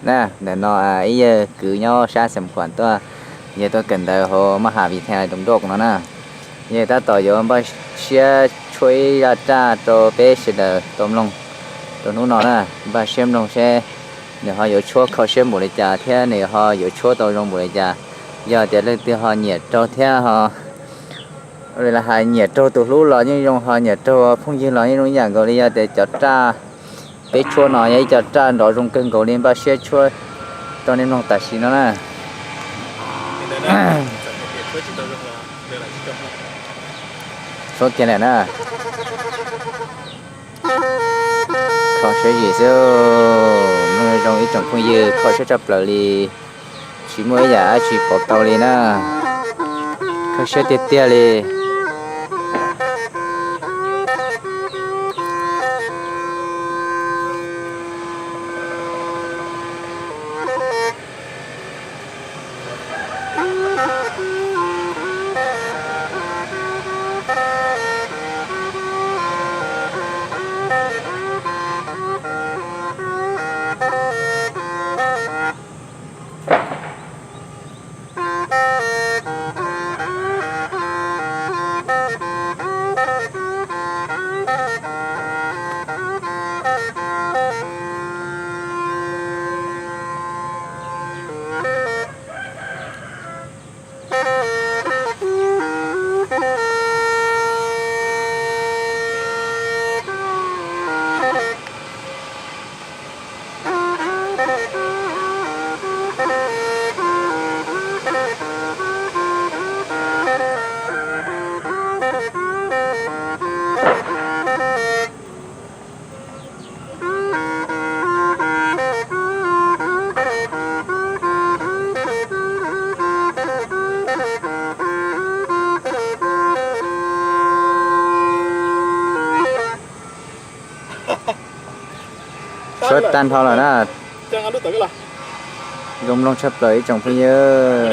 Na, ntawm no ib yawg kwv nyob sab Xam Khuam tuaj, yawg tuaj kawm ntawv hauv maj has Vias Theej Doos Nroj no na. Yawg tab tom yuav npaj siab tshuab ib zaj raj rau peb sawv daws tau mloog rau hnub no na. Npaj siab mloog seb nws ho yuav tshuab kho siab npaum li cas thiab nws ho yuav tshuab tau zoo npaum li cas. Yog tias leej twg ho nyiam raug thiab ho hais nyiam raug tus hlub los yeej zoo, ho nyiam raug phooj ywg los yeej zoo ib yam nkaus li. Yog tias cov raj peb tshuab no yog ib co raj nrov zoo kawg nkaus li, npaj siab tshuab rau nej mloog tam sim no na. Tshuab kiag lawm na. Kho siab zim xwb, mloog zoo ib tsoom phooj ywg, kho siab tshaj plaws li. Tsis muaj ib yam dab tsi pauv tau li na. Kho siab tiag tiag li. Suav tag nrho lawm na. Zoo mloog tshaj plaws ib tsoom phooj ywg.